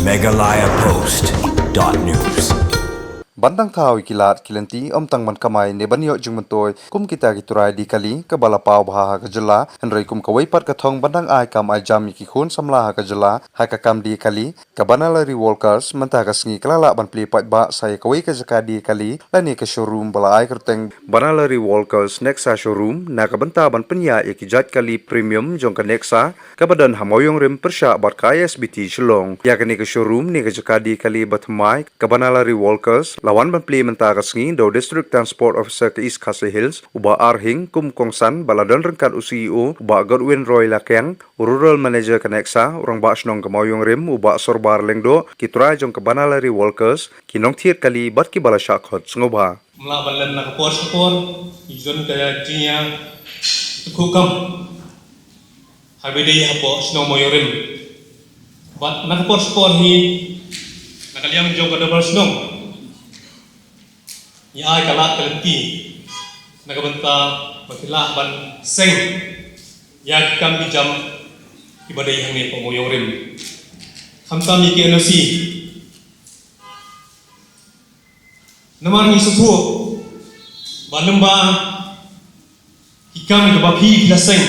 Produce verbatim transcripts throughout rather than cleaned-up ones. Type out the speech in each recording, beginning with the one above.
Meghalaya Post dot news. Ban dang thaw ïa ki lad ki lynti ym tang ban kamai ne ban ïoh jingmyntoi kum kita ki trai die kali kaba la paw bha ha ka jylla, hynrei kum kawei pat ka thong ban dang ai kam ai jam ïa ki khun samla ha ka jylla ha ka kam die kali, ka Banalari Workers mynta ka sngi ka la lah ban plie paidbah sa ïa kawei ka jaka die kali lane ka showroom ba la ai kyrteng Banalari Workers Nexa Showroom na ka bynta ban pynïaid ïa ki jait kali premium jong ka Nexa kaba don ha Mawïong Rim pyrshah bad ka I S B T Shillong. Ïa kane ka showroom ne ka jaka die kali bathymmai ka Banalari Workers la wan ban plie mynta ka sngi da u District Transport Officer ka East Khasi Hills u Bah R Hing kum u kongsan bad la don ryngkat u C E O u Bah Godwin Roy Lakiang, u Rural Manager ka Nexa, u Rangbah Shnong ka Mawïong Rim u Bah Sorbar Lyngdoh, ki trai jong ka Banalari Workers, ki nongthied kali bad kiba la shah khot sngewbha. Mla ban lem na ka por sha ka por, i jon ka jingïa, i tukhu kam. Haba dei hapoh shnong Mawïong Rim. Bad na ka por sha ka por hi, na ka liang jong ka dorbar shnong, ngi ai ka lad ka lynti na ka bynta ba ki lah ban seng ïa ki kam ki jam kiba dei hangne hapoh Mawïong Rim. Khamtam ïa ki N O C. Namar ngi sngewthuh ba lyngba ki kam kiba phi phi la seng,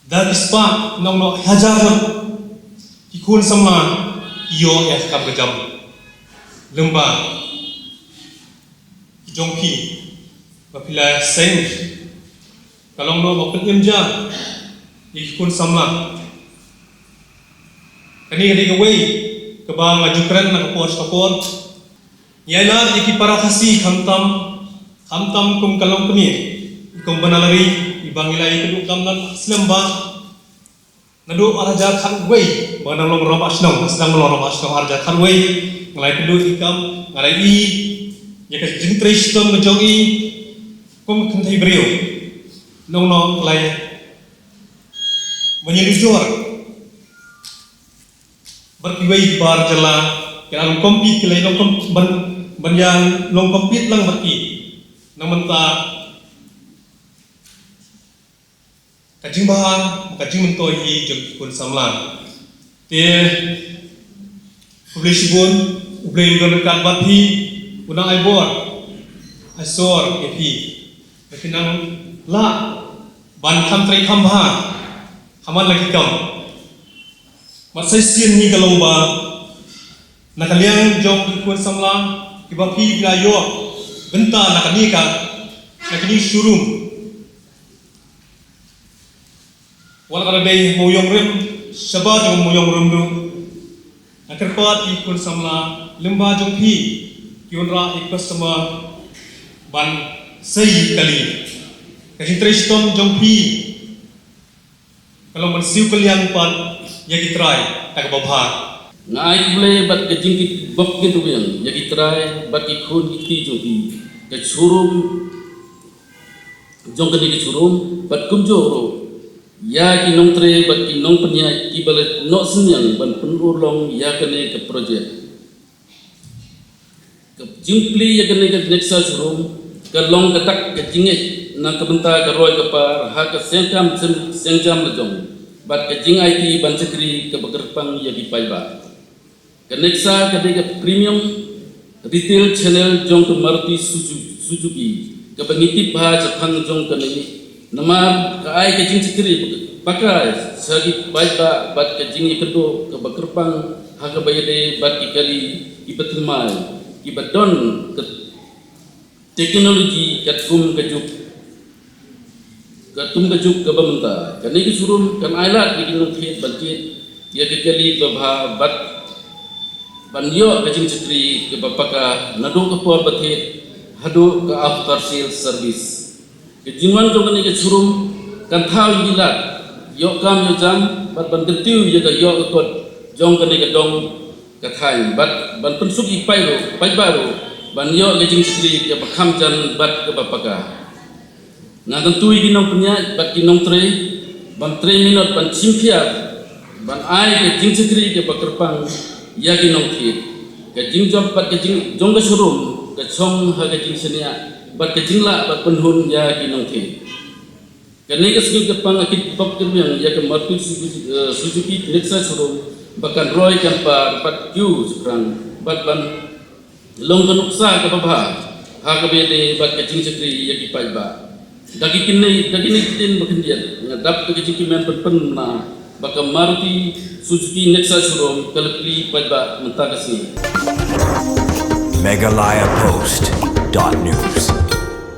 da ki spah nong noh hajar ngut ki khun samla ki ïoh ïa ka kam ka jam lyngba ki jong phi ba phi la seng. Ka long noh ba pynïap ja ïa ki khun samla. Kane ka dei kawei kaba nga ju kren na ka por sha ka por. Ngi ai lad ïa ki para Khasi khamtam, khamtam kum ka longkmie, kum Banalari, iba ngi la ïakynduh kam na slem ba naduh ar hajar khatwei ba nga dang long rangbah shnong, sdang ba long rangbah shnong ar hajar khatwei, nga la ïakynduh ïa kam, nga la ïohi ïa ka jingtrei shitom ka jong i kum ka kynthei briew. Nongno ka la ïa ban ïanujor bad kiwei ki bar jylla, ki la long compete, ki la long com-, ban, ban ïa long compete lang bad ki. Na mynta ka jingbha, ka jingmyntoi hi jong ki khun samla. Te khublei shibun, U Blei un don ryngkat bad phi, un nang ai bor, ai sor ïa phi. Ba phin nang lah ban kham trei kham bha ha man la ki kam. Mat sa shisien hi ka long ba na ka liang jong ki khun samla kiba phi phi la ïoh bynta na kane ka, na kane showroom. Wat la ka dei Mawïong Rim, shabar jong Mawïong Rim ruh, nga kyrpad ïa ki khun samla lyngba jong phi, ki wanrah ïa ki customer ban sei kali. Ka jingtrei shitom jong phi ka long ban siew kylliang pat ïa ki trai da kaba bha. Nga ai khublei bad ka jingkitbok kit rwiang ïa ki trai bad ki khun ki kti jong phi. Ka showroom jong kane ka showroom bad kumjuh ruh ïa ki nongtrei bad ki nongpynïaid kiba la noh synñiang ban pynurlong ïa kane ka project. Ka jingplie ïa kane ka Nexa showroom ka long kata ka jingngeit na ka bynta ka roi ka par ha ka seng kam seng, seng jam la jong bad ka jingaiti ban shakri kaba kyrpang ïa ki paidbah. Ka Nexa ka dei ka premium retail channel jong ka Maruti Suzu-, Suzuki, kaba ngi tip bha shaphang jong kane, namar ka ai ka jingshakri paka sha ki paidbah bad ka jingïakynduh kaba kyrpang ha kaba ïadei bad ki kali kiba thymmai kiba don ka teknoloji katkum ka juk, katkum ka juk kaba mynta. Kane ka showroom kan ai lad ïa ki nongthied ban thied ïa ki kali babha bad ban ïoh ka jingshakri kaba paka naduh ka por ba thied haduh ka after sales service. Ka jingwan jong kane ka showroom kan thaw ïa ki lad ïoh kam ïoh jam bad ban kyntiew ïa ka ïoh ka kot jong kane ka dong ka thaiñ bad ban pynsuk ïa ki paidbah ruh, paidbah ruh ban ïoh ka jingshakri kaba kham jan bad kaba paka. Nga kyntu ïa ki nongpynïaid bad ki nongtrei ban trei minot ban shim phiar ban ai ka jingshakri kaba kyrpang ïa ki nongthied. Ka jingjop bad ka jing jong ka showroom ka shong ha ka jingshaniah bad ka jinglah bad pynhun ïa ki nongthied. Kane ka sngi ka pang ka kit bok ka biang ïa ka Maruti Suzuki, eh, Suzuki Nexa showroom ba kan roi kan par bad kiew shaphrang bad ban long ka nuksa kaba bha ha kaba ïadei bad ka jingshakri ïa ki paidbah. Da ki kine, da kine ki ktien ba khyndiat nga dap da ka jingkmen pynpynna ba ka Maruti Suzuki Nexa showroom ka la plie paidbah mynta ka sngi. Meghalaya Post dot news.